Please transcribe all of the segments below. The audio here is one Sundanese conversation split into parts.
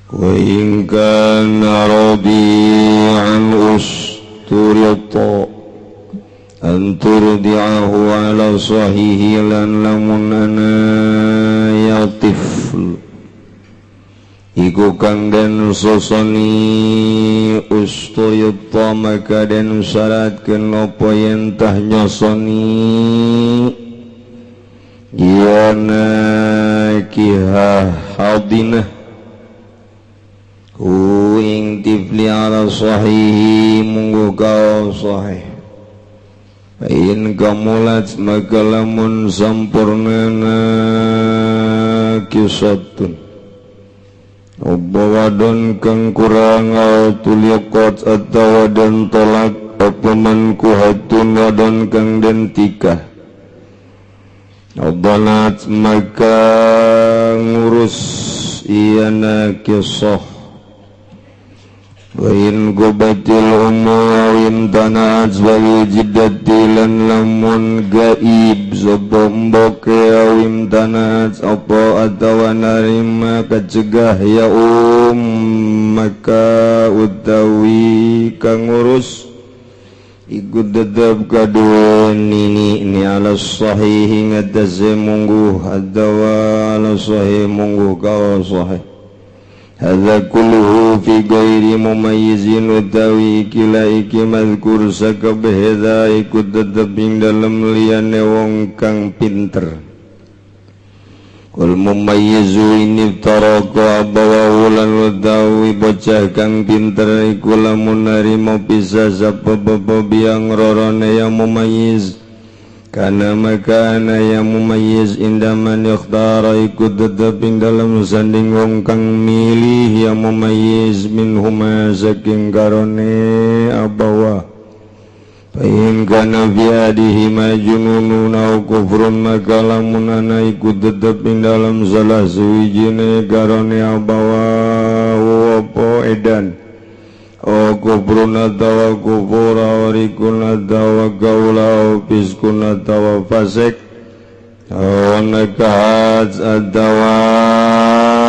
Wa in kana radi'an usturita an turdi'ahu ala sahihi lan lamun ana ya tifl iku kang den sosoni usturita maka den syaratkeun apa yen tah nyosoni yana kiha hadinah hu ing tifli ala sahihi munggu kau sahih. In kamulat maka lamun sampurna kisatun apa wadon kang kurang au tuliqat atawa den tolak apa mankuhatun wadon kang den tikah Adonat maka ngurus iyana kisah. Wa in gubatil ummu imtana'at wa jiddati lan lamun gaib sapa mboke imtana'at apa atawa narima kacegah ya maka utawi kang ngurus iku tetep kadue nini ini ala sahihi ngatasi mungguh atawa ala sahih mungguh kawa sahih. Hadza kulluhu fi ghairi mumayyizin utawi iki la iki mazkur sakabeh hadza iku tetep ing dalem liyane wong kang pinter. Wal mumayyizu ini taraka abawahu lan utawi bocah kang pinter iku lamun narima pisah sapa bapa biang rorone yang mumayyiz kana maka ana yang mumayyiz inda man ikhtara iku tetep ing dalem sanding wong kang milih yang mumayyiz minhuma saking karone abawa. Fa in kana fi adihima jununun aw kufrun maka lamun ana iku tetep ing dalem salah suwijine karone abawa apa edan o kufrun atawa kufur warikun atawa gaula o fiskun atawa fasik o nakahat atawa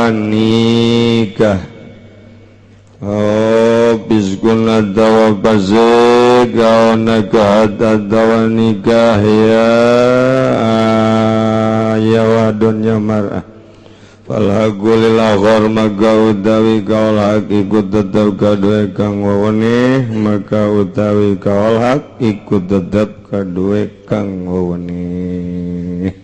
nikah o fiskun atawa fasik o nakahat atawa nikah ya ya wadon ya mar'ah. Falhaku lil akhar maka utawi kaul hak iku tetep kaduwe kang weweneh maka utawi kaul hak iku tetep kaduwe kang weweneh.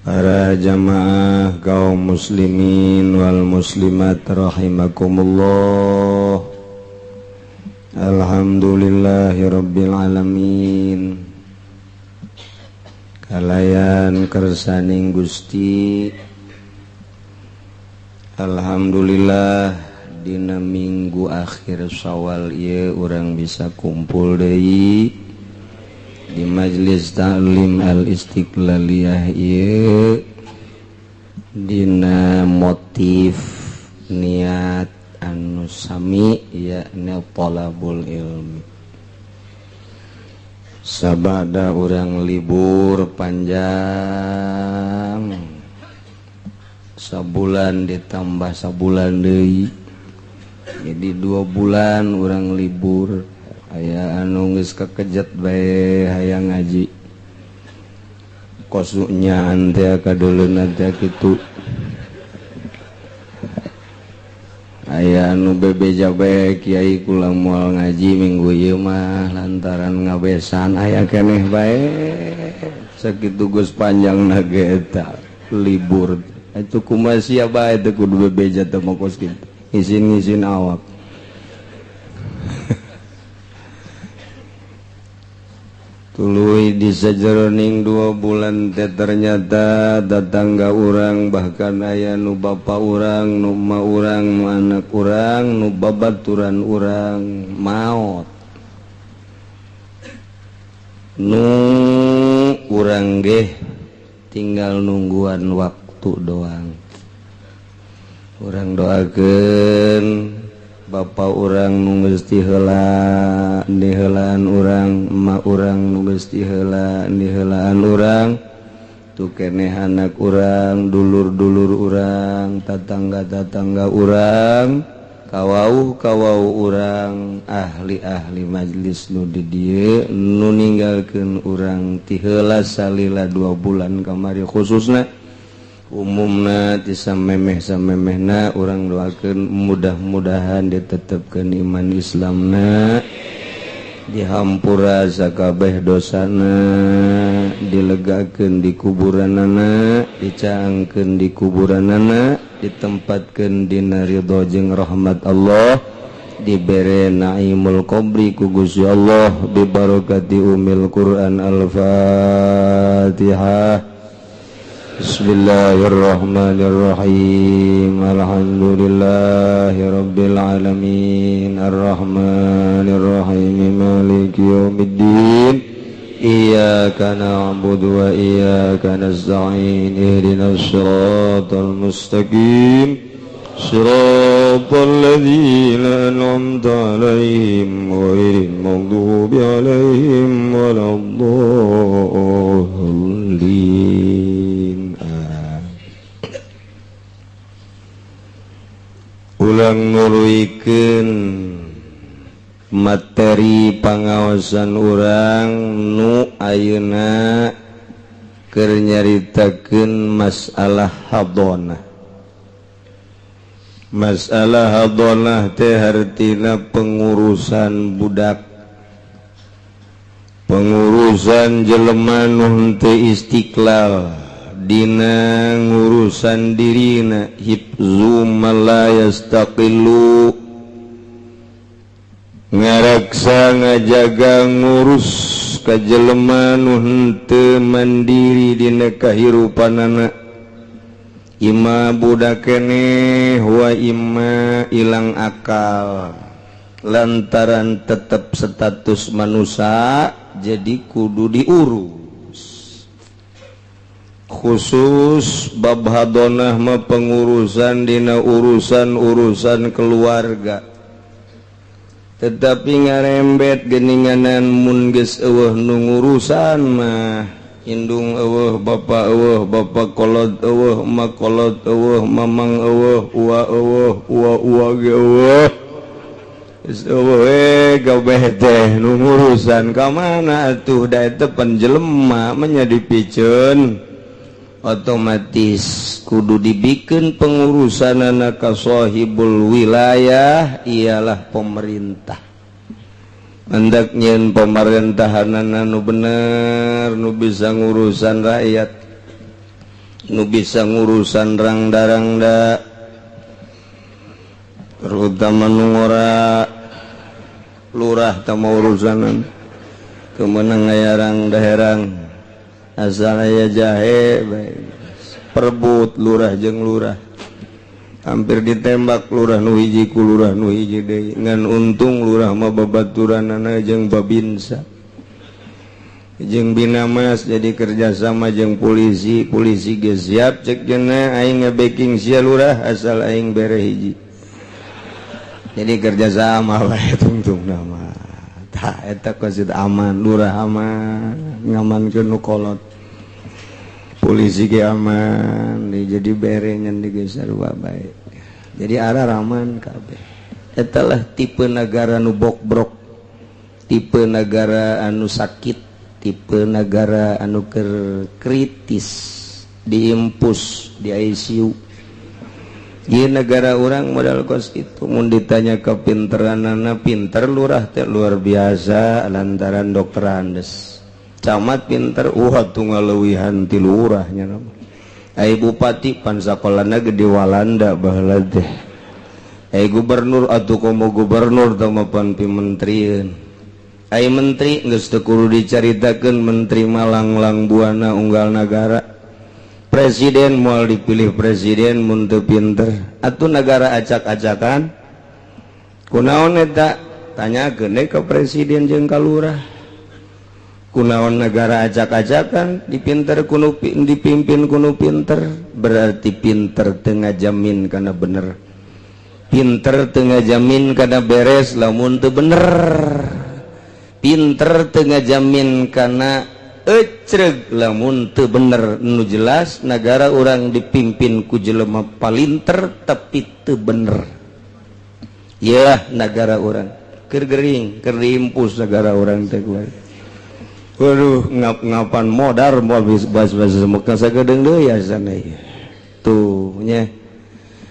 Para jamaah kaum muslimin wal muslimat rahimakumullah. Alhamdulillahirabbil alamin. Kalayan kersaning Gusti. Alhamdulillah dina minggu akhir Syawal ieu urang bisa kumpul deui di majelis taklim Al Istiqlaliyah ieu dina motif niat anu sami yakni talabul ilmi. Sabada urang libur panjang sabulan ditambah sabulan deui jadi 2 bulan urang libur. Aya anu geus kekejet bae hayang ngaji kosunya teh kaduleuna teh kitu. Aya anu bebeja bae kiai kula moal ngaji minggu ieu mah lantaran ngabesan aya keneh bae sakitu geus panjangna ge eta libur. Atuh kumaha sia bae teu kudu bebeja teh mah kos kitu ngisin-ngisin awak. Tuluy di sajeroning 2 bulan teh ternyata tetangga urang bahkan aya nu bapa urang nu emak urang nu anak urang nu babaturan urang maot nu urang geh tinggal nungguan waktu doang. Urang doakeun bapa urang nu geus diheula diheulaan urang, emak urang nu geus diheula diheulaan urang, Tuh keneh anak urang, dulur-dulur urang, tatangga-tatangga urang, kawauh kawauh urang, ahli-ahli majlis nu di dieu nu ninggalkeun urang ti heula salila 2 bulan kamari, khususna umumna ti samemeh samemehna urang doakeun mudah-mudahan ditetepkeun iman Islamna, dihampura sakabeh dosana, dilegakeun di kuburanana, dicaangkeun di kuburanana, ditempatkeun dina ridho jeung rahmat Allah, dibere naimul qabri ku Gusti Allah, bibarakati umil Quran. Al-Fatihah. Bismillahirrahmanirrahim. Alhamdulillahi rabbil alamin. Arrahmanirrahim. Maliki yaumiddin. Iyyaka na'budu wa iyyaka nasta'in. Ihdinas siratal mustaqim. Siratal ladzina an'amta 'alaihim ghairil maghdubi 'alaihim waladdallin. Amin. Ulang nuluykeun materi pangaosan urang nu ayeuna keur nyaritakeun masalah hadonah. Masalah hadonah teh hartina pengurusan budak, pengurusan jelema nu henteu istiqlal dina ngurusan dirina, hifzu man la yastaqillu, ngaraksa, ngajaga, ngurus ka jelema nu henteu mandiri dina kahirupanana, imma budak keneh wa imma ilang akal. Lantaran tetap status manusia, jadi kudu diurus khusus bab hadonah mah, pengurusan dina urusan-urusan keluarga. Tetapi ngarembet geninganan, mun geus euweuh nu ngurusan mah, indung euweuh, bapa euweuh, bapa kolot euweuh, emak kolot euweuh, mamang euweuh, ua euweuh, ua ua ge euweuh, geus euweuh we gabeh teh nu ngurusan ka mana atuh? Da eta pan jelema mah dipiceun, otomatis kudu dibikin pengurusan anak sahibul wilayah, ialah pemerintah. Hendak nyen pemerintahan nu bener, nu bisa ngurusan rakyat, nu bisa ngurusan rangda-rangda, terutama nu ngora lurah tama urusanan kemenang aya rangda herang, asal aya jahe perebut lurah jeung lurah, hampir ditembak lurah nu hiji ku lurah nu hiji deui. Ngan untung lurah mah babaturanana jeung Babinsa jeung Binamas, jadi kerjasama jeung polisi. Polisi ge siap, cek jena aing nge-backing sia lurah asal aing bere hiji. Jadi kerjasama wae tungtung nama. Tah, eta kosit aman, lurah aman, ngamankeun nu kolot, polisi ge aman, jadi bere ngan di sarua bae, jadi arah aman kabeh. Etalah tipe negara nu bokbrok, tipe negara anu sakit, tipe negara anu kritis, diimpus di ICU. Di negara urang modal kos itu. Mun ditanya kepinteranana, pinter lurah teh luar biasa lantaran doktorandes. Camat pinter, wah tuh ngaleuwihan ti lurahnya. Ai bupati pan sakolana gede Walanda baheula teh. Ai gubernur atuh komo gubernur teh mah pan pimenterieun. Ai menteri geus teu kudu dicaritakeun, menteri malanglang buana unggal nagara. Presiden moal dipilih presiden mun teu pinter. Atuh negara acak-acakan kunaon eta? Tanyakeun ke presiden jeung ka lurah. Kunaon negara acak-acakan? Dipinter kuno, dipimpin kuno pinter. Berarti pinter teu ngajamin kana bener, pinter teu ngajamin kana beres lamun teu bener, pinter teu ngajamin kana Ecreg lamun teu bener nu jelas negara urang dipimpin ku jelema palinter tapi teu bener. Ya negara urang keur gering, keur diimpus negara urang teh kuari. Waduh, ngap-ngapan modar moal bas-bas Mekah sagedeung deui asana ieu. Tuh nya.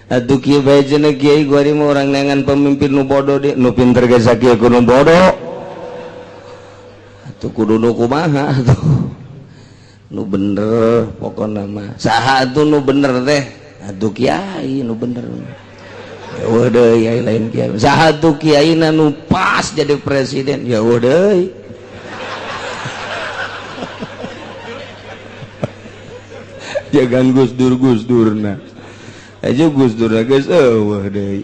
Atuh kieu bae cenah kiai kuari mah urang neangan pemimpin nu bodoh deui, nu pinter ge sakieu ku nu bodoh. Atuh kudu nu kumaha atuh. Nu bener pokona mah. Saha atuh nu bener teh? Atuh kiai nu bener. Ya eueuh deui ai lain kiai. Saha atuh kiaina nu pas jadi presiden? Ya eueuh deui. Jangan Gus Dur Gus Durna aja Gus Dur geus eueuh deui.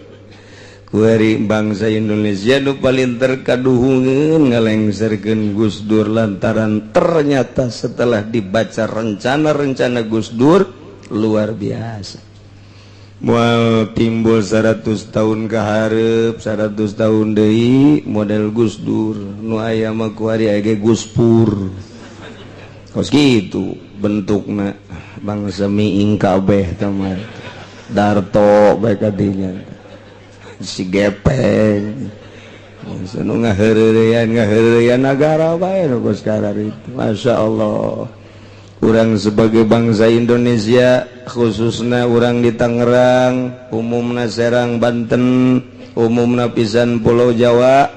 Kuari bangsa Indonesia nu paling terkaduhungeun ngalengserkeun Gus Dur lantaran ternyata setelah dibaca rencana-rencana Gus Dur luar biasa. Moal timbul 100 tahun ka hareup, 100 tahun deui model Gus Dur nu aya mah kuari aya ge Gus Pur. Kos kitu bentukna bangsa miing kabeh teman Darto bae kadinya si gepeng bangsa nu ngaheureyan ngaheureyan nagara bae nu kos kararitu. Masya Allah, urang sebagai bangsa Indonesia khususnya urang di Tangerang, umumna Serang Banten, umumna pisan Pulau Jawa,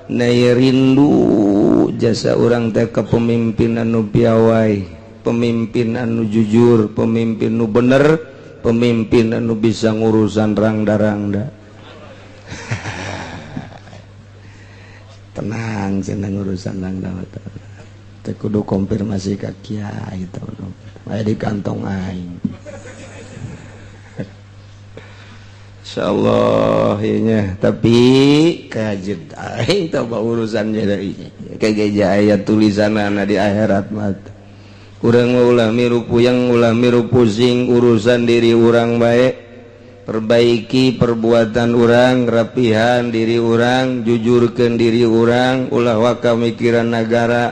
nay rindu jasa urang teh kepemimpinan nu piawai, pemimpin anu jujur, pemimpin nu bener, pemimpin anu bisa ngurusan rangda-rangda. Tenang cenah ngurusan rangda teh kudu konfirmasi ka kiai teh aya di kantong aing. Insyaallah ieu nya, tapi kajet aing teh urusan jadi kayak aya tulisanana di akhirat mah. Urang ulah miru puyeng, ulah miru pusing urusan diri urang baik, perbaiki perbuatan urang, rapihan diri urang, jujurkeun diri urang, ulah waka mikiran nagara.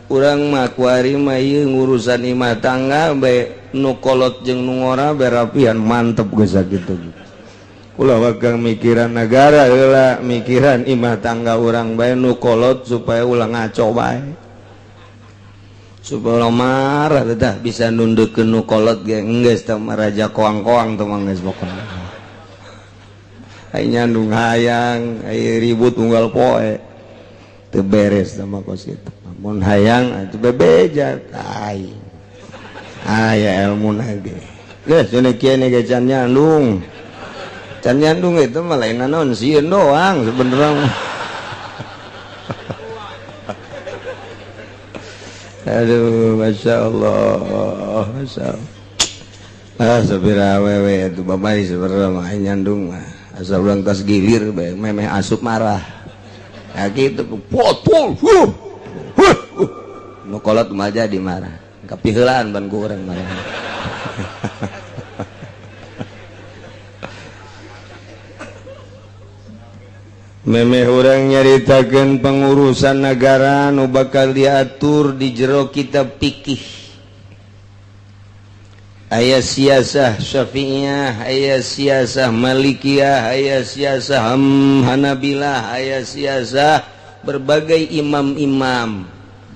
Urang mah kuari mah ieu ngurusan imah tangga bae, nu kolot jeung nu ngora bae rapihan mantep geus sakitu. Ulah waka mikiran nagara heula, mikiran imah tangga urang bae, nu kolot supaya ulah ngaco bae. Supaya marah teh bisa nundukkeun nu kolot ge geus teh raja koang-koang teh mah geus pokona. Ai nyandung hayang, ai ribut unggal poe. Teu beres teh mah kos kitu. Mun hayang atuh bebeja aing. Aya ilmuna ge. Geus cenah kieu ge can nyandung. Can nyandung itu mah lain naon sieun doang sebenarnya. Aduh, masya Allah, masya Allah. Ah, sepira awewe itu babai sebenarnya mah nyandung mah. Asal ulang tas gilir, bae memeh asup marah. Ya gitu, potol, huh, huh, huh. Nu kolot mah jadi marah. Kapiheulaan ban ku urang marah. Memeh urang nyaritakeun pengurusan negara nu bakal diatur di jero kitab fikih. Aya siasah Syafi'iyah, aya siasah Malikiyah, aya siasah Hanabilah, aya siasah berbagai imam-imam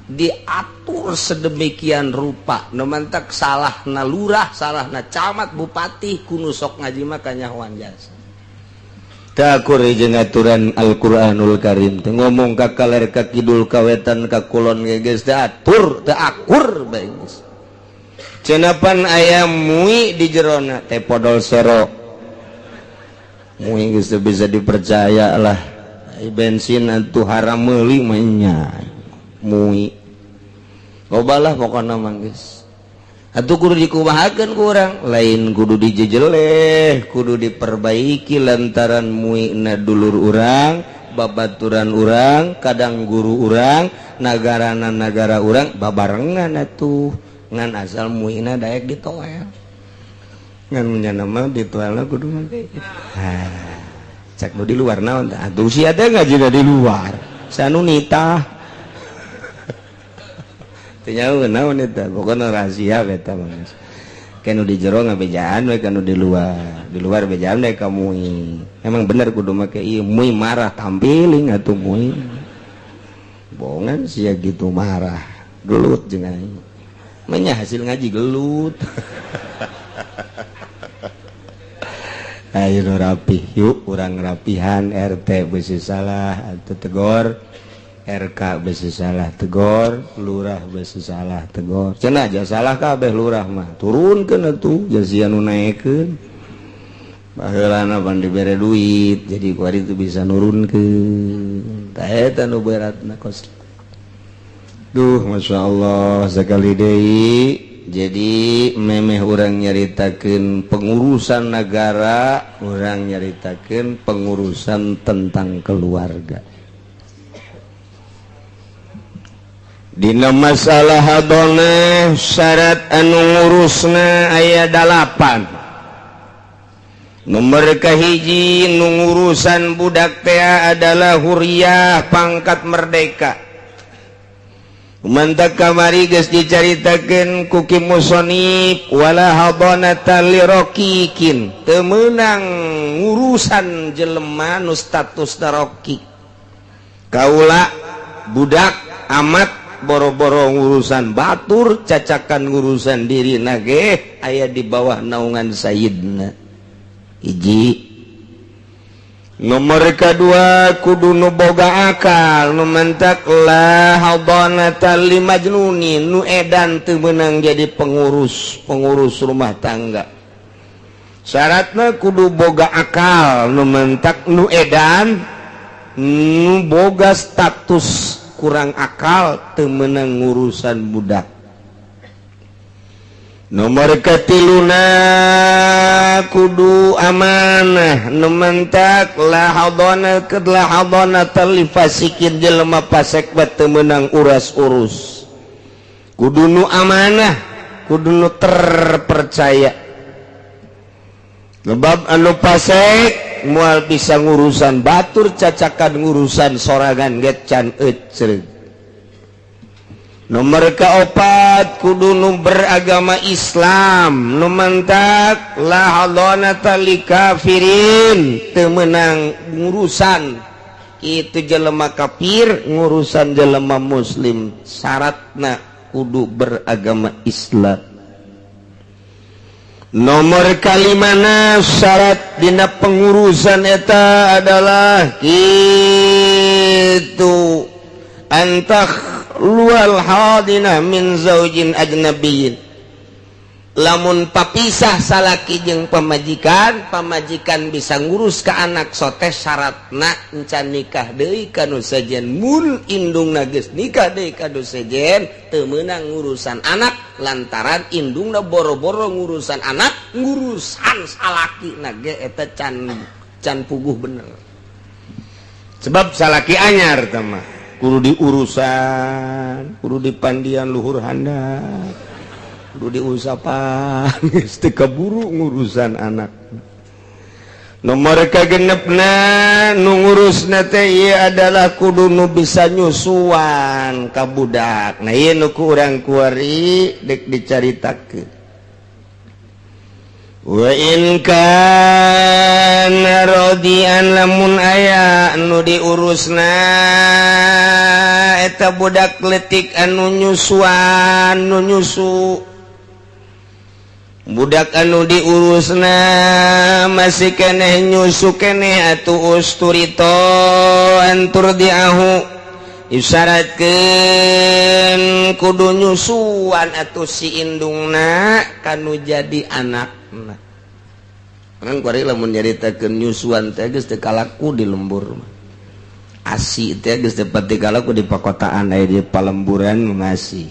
diatur sedemikian rupa. Nu mantak salahna lurah, salahna camat, bupati kudu sok ngaji mah kanyahoan jasa. Takur jeung aturan Al-Qur'anul Karim teh ngomong ka kaler ka kidul ka wetan ka kulon ge geus teu atur teu akur bae geus. Cenapan aya mui di jerona teh podol sero. Mui geus teu bisa dipercaya lah. Ai bensin atuh haram meuli mah nya. Mui. Loba lah pokona mah geus. Atuh kudu dikumahakeun ku urang, lain kudu dijejeleh, kudu diperbaiki lantaran muina dulur urang, babaturan urang, kadang guru urang, nagarana nagara urang babarengan atuh. Ngan asal muina daek ditoel. Ngan menyana mah ditoelna kudu mah. Ha. Cek nu di luar naon tah? Atuh sia teh ngaji di luar. Sanu nitah. Teu nyaho naon eta, pokona rahasia eta mah. Kanu di jero ngabejaan we kanu di luar bejaan we ka Mui. Emang bener kudu make ieu, Mui marah tampiling atuh Mui. Bohongan sia gitu marah. Gelut jeung aing. Menya hasil ngaji gelut. Ayo rapih yuk, urang rapihan. RT besi salah atau tegor, RK besi salah tegor, lurah besi salah tegor. Cenah aja salah kabeh lurah mah turunkeun atuh jasian nu naekeun. Baheulana pan dibere duit jadi kuari itu bisa nurunkeun. Tah eta nu beratna kos. Duh, Masya Allah sekali deui. Jadi memeh urang nyaritakeun pengurusan negara, urang nyaritakeun pengurusan tentang keluarga. Dina masalah hadonah syarat anu ngurusna aya 8. Nomor kahiji nu ngurusan budak teh adalah huriyah, pangkat merdeka. Mantak kamari geus dicaritakeun ku Ki Musonib, wala hadanata lirokikin, teu meunang ngurusan jelema nu status rokik. Kaula budak amat boro-boro ngurusan batur, cacakan ngurusan diri nage aya di bawah naungan sayyidna. Hiji. Nomor kedua kudu nu boga akal, nu mentak la hadanata li majnunin, nu edan teu meunang jadi pengurus pengurus rumah tangga. Syaratna kudu boga akal, nu mentak nu edan, nu boga status kurang akal teu meunang ngurusan budak. Nomor ketiluna kudu amanah, nu mentak la hadana kedla hadanata li fasikin, jelema fasik teu meunang uras-urus. Kudu nu amanah, kudu nu terpercaya. Sebab anu fasik moal bisa ngurusan batur, cacakan ngurusan sorangan ge can ecreug. Nomor keopat kudu nu beragama Islam, nu mantak la hadanata li kafirin, teu meunang ngurusan itu jelema kafir ngurusan jelema muslim, syaratna kudu beragama Islam. Nomor kalimana syarat dina pengurusan eta adalah gitu antah lual hadina min zaujin ajnabiyyin, lamun papisah salaki jeung pamajikan, pamajikan bisa ngurus ke anak sote, syaratna encan nikah deui ka nu sejen. Mun indungna geus nikah deui ka nu sejen, teu meunang ngurusan anak, lantaran indungna boro-boro ngurusan anak, ngurusan salaki na ge eta can can puguh bener. Sebab salaki anyar teh mah kudu diurusan, kudu dipandian luhur handap, kudu diusapan, geus teu kaburu ngurusan anak. Nomor kagenepna nu ngurusna teh ieu adalah kudu nu bisa nyusuan ka budak. Nah, ieu nu ku urang kuari dek dicaritakeun. Wa in kana radian, lamun aya anu diurusna eta budak letik anu nyusuan, nu nyusu, budak anu diurusna masih keneh nyusu keneh atuh usturito antur diahu, isyaratkeun kudu nyusuan atuh si indungna kanu jadi anakna. Kan kuari lamun nyaritakeun nyusuan teh geus teu kalaku di lembur mah. Asi teh geus teu pati kalaku di pakotaan, aya di palemburan masih.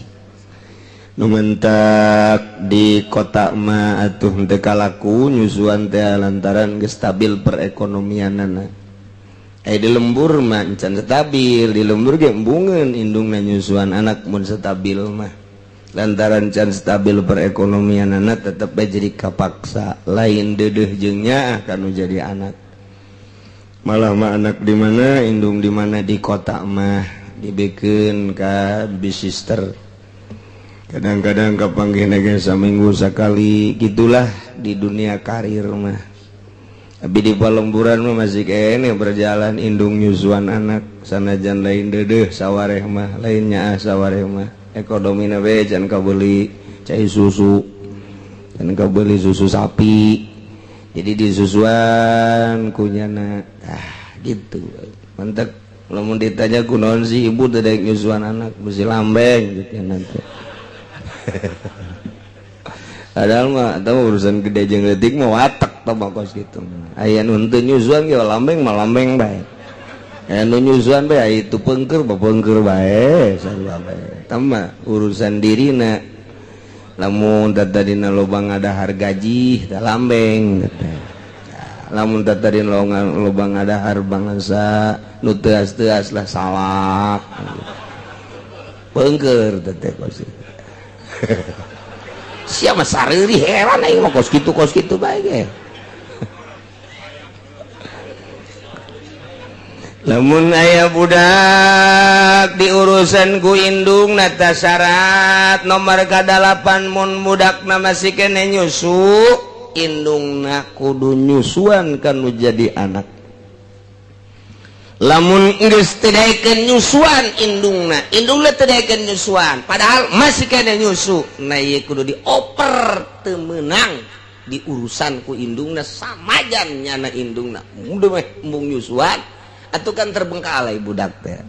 Nu mentak di kota mah atuh teu kalaku nyusuan teh lantaran geus stabil perekonomianana. Aya di lembur mah encan stabil, di lembur ge embungeun indungna nyusuan anak mun stabil mah. Lantaran can stabil perekonomian anak tetep bae jadi kapaksa, lain deudeuh jeung nyaah kanu jadi anak. Malah mah anak di mana indung di mana, di kota mah dibekeun ka babysitter. Kadang-kadang kapanggih ge saminggu sakali, gitulah di dunia karir mah. Tapi di palemburan mah masih kene berjalan indung nyusuan anak, sanajan lain deudeuh sawareh mah, lainnya ah sawareh mah. Ekonomi be can kabeli cai susu, can kabeli susu sapi, jadi disusuan ku nyana. Ah, gitu. Mantap. Lamun ditanya, "Kunaon sih ibu teu daek nyusuan anak?" Mesti lambeng gitu nanti. Padahal mah atau urusan gede jeung leutik mah watek tah mah kos kitu. Aya nu henteu nyusuan ge lambeng mah lambeng bae. Aya nu nyusuan bae itu pengker mah pengker bae, sarua bae. Tah mah urusan dirina. Lamun tadina loba ngadahar gaji tah lambeng teh. Lamun tadina loba ngadahar bangsa nu teuas-teuas lah salak. Pengker teh kos kitu. Siapa sariri heran aing mah kos kitu bae ge. Lamun aya budak diurusan ku indung nata, syarat nomor kadalapan, mun budak na masih kene nyusu, indungna kudu nyusuan kan nu jadi anak. Lamun geus teu daekeun nyusuan indungna, indungna teu daekeun nyusuan padahal masih kene nyusu, nah ieu kudu dioper, teu meunang diurusan ku indungna samajan nyana indungna udah meh embung nyusuan atuh kan terbengkalai budak teh.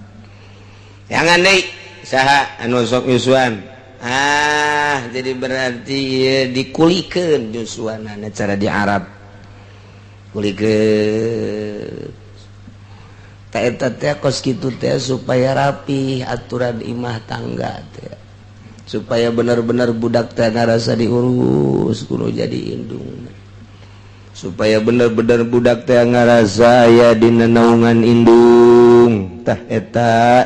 Jangan deui saha anu sok nyusuan. Ah, jadi berarti ieu dikulikeun nyusuanana, cara di Arab kulikeun. Tah, eta teh kos kitu teh supaya rapi aturan imah tangga teh, supaya benar-benar budak teh ngarasa diurus kudu jadi indung, supaya bener-bener budak teh ngarasa aya dina naungan indung. Tah, eta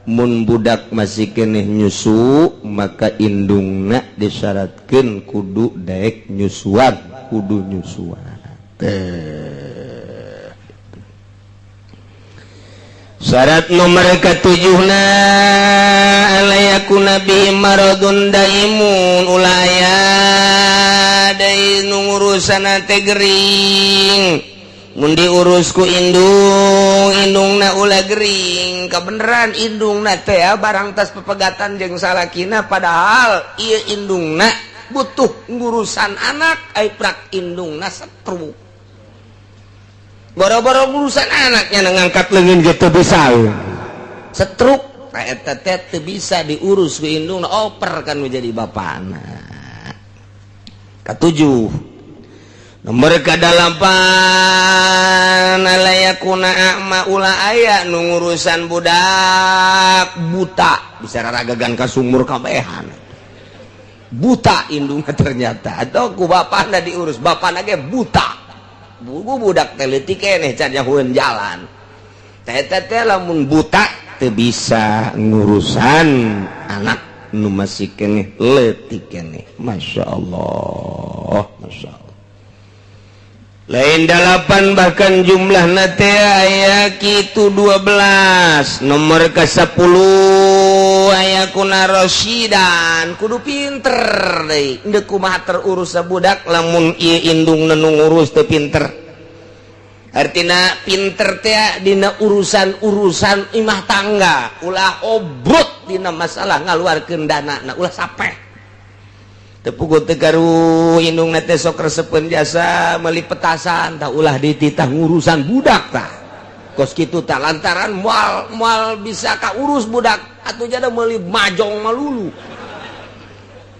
mun budak masih keneh nyusu maka indungna disyaratkeun kudu daek nyusuan, kudu nyusuan teh. Syarat nomor ketujuhna, alla yakuna bihi maradun daimun, ulah aya deui nu ngurusana teh gering. Mun diurus ku indung, indungna ulah gering. Kebenaran indungna teh barang tas pepegatan jeung salakina, padahal ieu indungna butuh ngurusan anak, ai prak indungna setruk, boro-boro urusan anaknya ngangkat lengan gitu bisa setruk. Eta teh teu bisa diurus ku indungna, oper kan menjadi bapana. Ketujuh, nomor kedalapan, alla yakuna a'ma, ulah aya nu ngurusan budak buta, bisa raragagan ka sumur kabehan. Buta indungna ternyata, atau ku bapana diurus, bapana ge buta. Buku budak teh leutik keneh can nyahueun jalan. Teh teh lamun buta teu bisa ngurusan anak nu masih keneh leutik keneh. Masya Allah, Masya Allah. Lain dalapan, bahkan jumlah teh aya kitu 12. Nomor ke 10, ayakuna rosyidan, kudu pinter deui. Deuk kumaha terurus budak lamun ieu indung nu ngurus teu pinter? Artina pinter teh dina urusan-urusan imah tangga, ulah obrot dina masalah ngaluarkeun dana. Nah, ulah sapeh teu puguh teu garu indungna teh sok resepeun jasa meuli petasan tah, ulah dititah ngurusan budak tah kos kitu tah, lantaran moal moal bisa kaurus budak atuh jada meuli majong malulu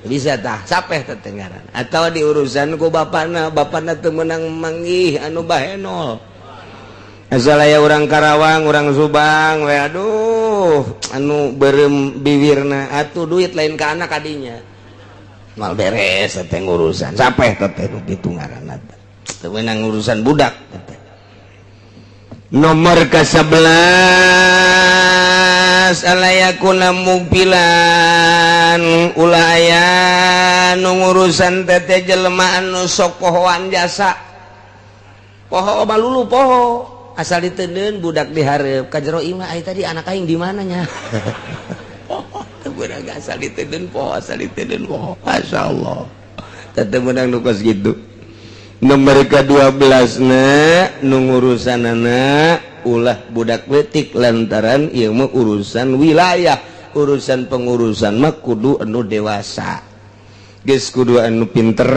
bisa tah, sapeh teh ngaran. Atau diurusan ku bapana, bapana teu meunang manggih anu bahenol, asal aya urang Karawang, urang Subang we, aduh, anu beureum bibirna atuh duit lain ka anak kadinya mal beres teh ngurusan. Sapeh teh nu kitu ngaranna, teu meunang ngurusan budak teh. Nomor ke-11, alla yakuna mughfilan, ulah aya nu ngurusan teh jelema anu sok pohoan jasa, poho balulu poho, asal diteundeun budak dihareup ka jero imah, "Ai tadi anak aing di mana nya?" Poho teu beunang. Asal ditedeun poho, asal ditedeun poho. Masya Allah, tetep menang nu kos gitu. Nomor ke-12 na nu ngurusanana ulah budak leutik, lantaran ieu mah urusan wilayah, urusan pengurusan mah kudu anu dewasa geus, kudu anu pinter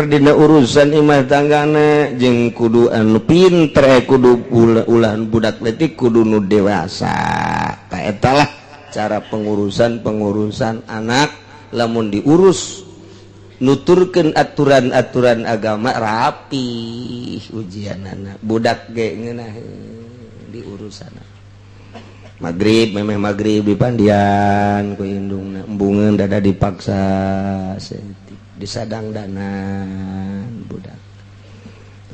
dina urusan imah tanggana, jeung kudu anu pinter, kudu ulah budak leutik, kudu nu dewasa. Tah, eta lah cara pengurusan pengurusan anak. Lamun diurus nuturkeun aturan-aturan agama, rapi ujian anak budak ge ngeunah diurusan. Maghrib, memeh maghrib dipandian ku indungna, embungeun dada dipaksa saeutik, disadang danan budak.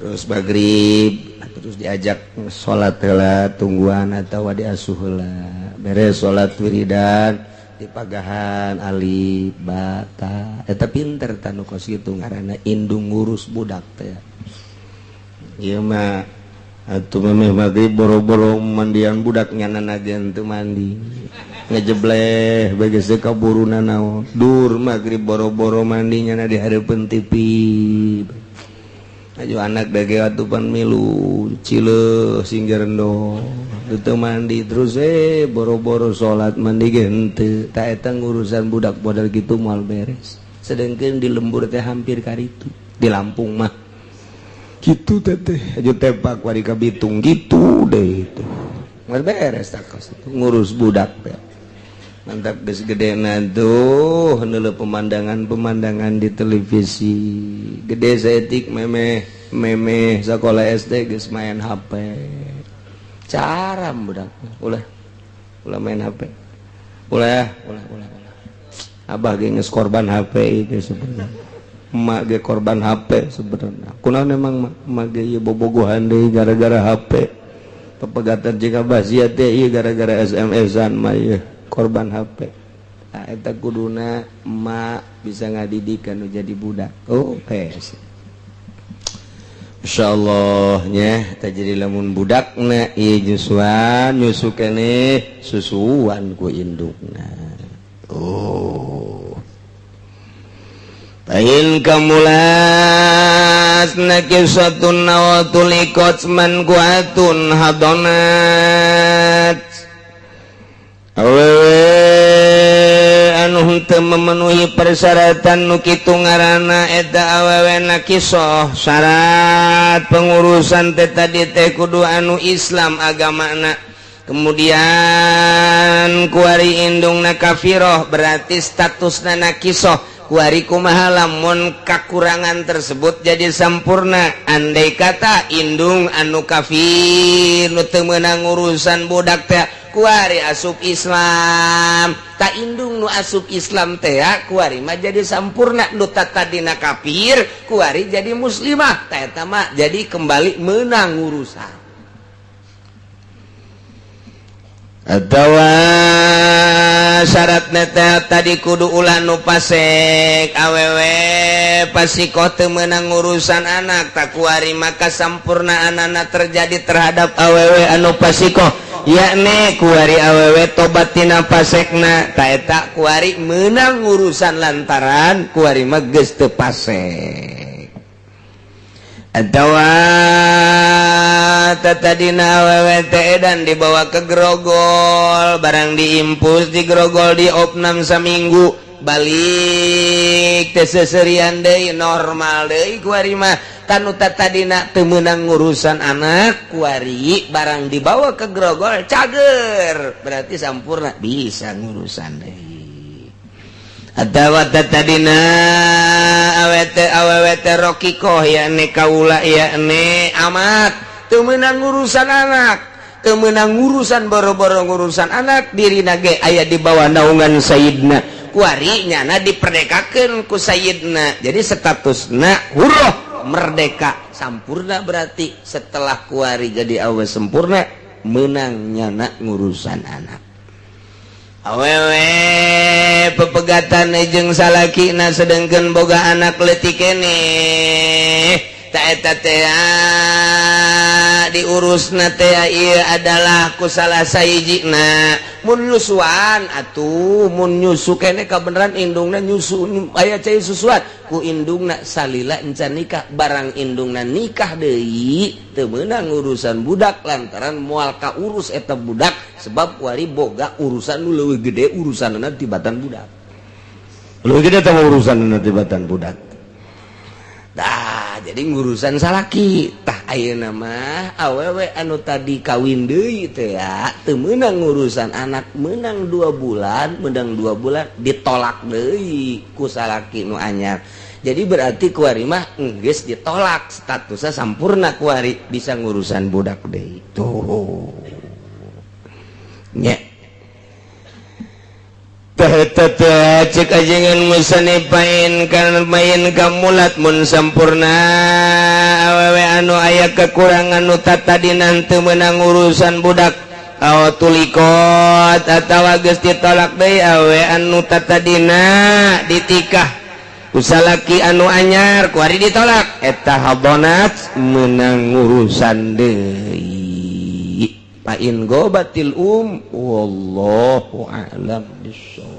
Terus maghrib terus diajak salat heula, tungguan atau diasuh heula. Beres salat, wiridan, dipagahan alif ba ta. Eta pinter tanu kos kitu, ngaranna indung ngurus budak teh. Ieu mah atuh memeh maghrib boro-boro mandian budak, nyana ge teu mandi, ngejebleh bae geus kaburu nanaon. Dur maghrib boro-boro mandi, nyana di hareupeun TV. Aju anak dage atupan milu cileuh sing jerendo teu mandi. Terus boro-boro salat, mandi ge henteu. Ta eta ngurusan budak model gitu moal beres. Sedangkan di lembur teh hampir karitu, di Lampung mah gitu teteh, aju tepak wari ka Bitung gitu deh. Itu moal beres tak itu ngurus budak teh. Mantap geus gede tuh neuleuh pemandangan-pemandangan di televisi. Gede saeutik, memeh memeh sekolah SD geus main HP. Cara budak, ulah ulah main HP, ulah ulah ulah ulah. Abah ge geus korban HP itu sebenarnya, emak ge korban HP sebenarnya. Kunaon emang emak ge ieu bobogohan deui gara-gara HP, pepegatan jeung abah sia teh ieu gara-gara SMS-an mah ieu korban HP. Nah, eta kuduna emak bisa ngadidik anu jadi budak. Oh, PS. Insyaallah nya teh jadi lamun budakna ieu nyusuan, nyusu keneh, susuan ku indukna. Oh. Fa in kamulat nakisatun wa tuliqat man kuatun hadonat. Awewe anu henteu memenuhi persyaratan nu kitu ngaranna eta awewe nakisoh. Syarat pengurusan teh tadi teh kudu anu Islam agamana, kemudian kuari indungna kafiroh, berarti statusna nakisoh. Kuari kumaha lamun kakurangan tersebut jadi sampurna? Andai kata indung anu kafir nu teu meunang urusan budak teh kuari asup Islam, tak indung nu asup Islam teh kuari mah jadi sampurna. Nu tadina kafir kuari jadi muslimah, tah eta mah jadi kembali menang urusan. Atawa syarat teh tadi kudu ulah nu pasek. Awewe pasikoh teu meunang urusan anak, tak kuari maka sampurna anak terjadi terhadap awewe anu pasikoh, yakni kuari awewe tobat tina pasekna. Ta eta kuari meunang urusan lantaran kuari mah geus teu pasek. Atawa tadina awewe teh dan dibawa ke grogol, barang diimpus di grogol, di opnam saminggu, balik teh seserian deui, normal deui. Kuari mah tanu tadina teu meunang ngurusan anak, kuari barang dibawa ke grogol cager, berarti sampurna bisa ngurusan deui. Atawa tadina awete awewe teh rokikoh, yakni kaula, yakni amat, teu meunang ngurusan anak, teu meunang ngurusan, boro-boro ngurusan anak, dirina ge aya di bawah naungan sayidna. Kuari nyana diperdekakeun ku sayidna, jadi statusna hurroh, merdeka sampurna. Berarti setelah kuari jadi awe sempurna, menang nyana ngurusan anak. Awewe pepegatan jeung salakina sedangkan boga anak leutik keneh, ta eta teh. Diurus teh ieu adalah ku salah sahijina. Mun nyusuan atuh, mun nyusu kene kabeneran indungna nyusu, aya cai susuan ku indungna salila encan nikah. Barang indungna nikah deui, teu meunang urusan budak, lantaran moal kaurus eta budak, sebab wari boga urusan nu leuwih gede urusanna tibatan budak, leuwih gede teh urusanna tibatan budak. Dah, jadi ngurusan salaki. Tah, ayeuna mah awewe anu tadi kawin deui teh ya teu meunang ngurusan anak. Menang 2 bulan, menang 2 bulan ditolak deui ku salaki nu anyar. Jadi berarti kuari mah enggeus ditolak, statusnya sampurna, kuari bisa ngurusan budak deui tuh nya. Cek ajengan musanipain kan main kamulat, mun sampurna awewe anu aya kekurangan nu tadina teu meunang urusan budak, aw tulikot atawa geus ditolak deui, awewe anu tatadina ditikah ku salaki anu anyar, kuari ditolak, eta habonat meunang urusan deui. Fa in gobatil um, wallahu a'lam bissawab.